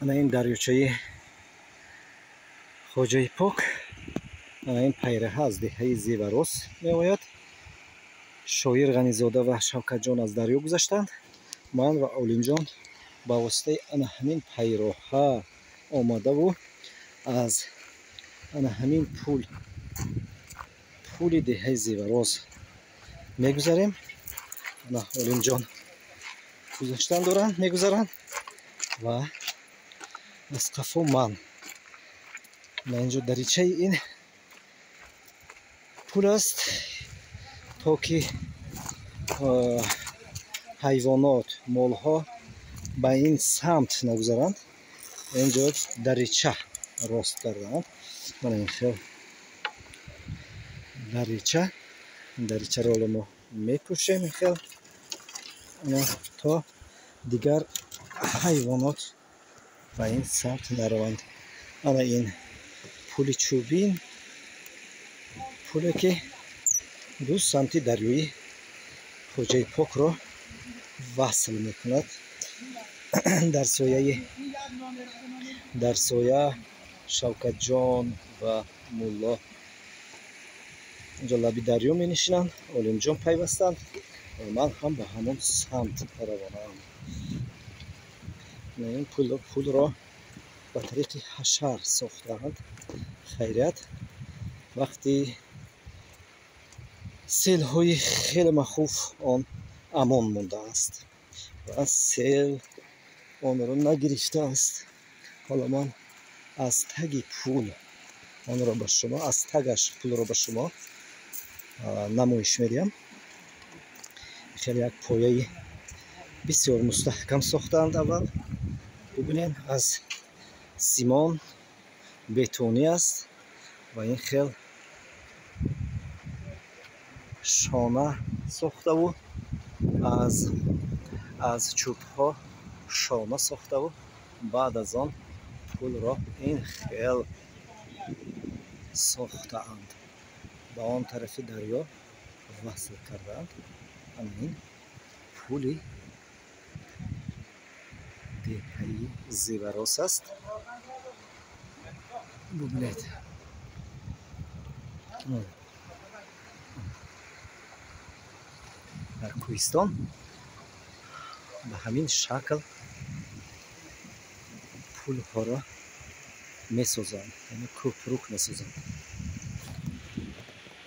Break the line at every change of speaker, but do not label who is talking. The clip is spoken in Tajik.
Ана ин дарёчаи Хоҷаи Пок, ана ин пайраҳа аз деҳаи Зеварос меояд. Шоир Ғанизода ва Шавкатҷон аз дарё гузаштанд. Ман ва Олимҷон ба воситаи ана ҳамин пайроҳа омадаву аз ана ҳамин пули деҳаи Зеварос мегузарем. Ана Олимҷон гузаштан доранд, мегузаранд ва аз қафо ман. На инҷо даричаи ин пул аст, то ки ҳайвонот, молҳо ба ин самт нагузаранд. Инҷо дарича рост кардаанд. Мана ин хел дарича, даричаро ҳоло мо мепӯшем ин хел, то дигар ҳайвонот ба ин самт нараванд. Ана ин пули чӯбин, пуле ки ду самти дарёи Хоҷаи Покро васл мекунад. Дар соя Шавкатҷон ва Мулло инҷо лаби дарё менишинанд, Олимҷон пайвастанд ва ман ҳам ба ҳамон самт равонаам. Ин пулро ба тариқи ҳашар сохтаанд. Хайрият, вақти селҳои хеле махуф он амон мондааст ва сел онро нагирифтааст. Ҳоло ман аз таги пул онро ба шумо, аз тагаш пулро ба шумо намоиш медиҳам. Хеле як пояи бисёр мустаҳкам сохтаанд. Аввал бибинед, аз симон бетонӣ аст ва ин хел шона сохтаву аз чӯбҳо шона сохтаву баъд аз он пулро ин хел сохтаанд, ба он тарафи дарё васл кардаанд. Ана ин пули деҳаи Зеварос аст. Бубинед, дар кӯҳистон ба ҳамин шакл пулҳоро месозанд, яъне кӯпрук месозанд.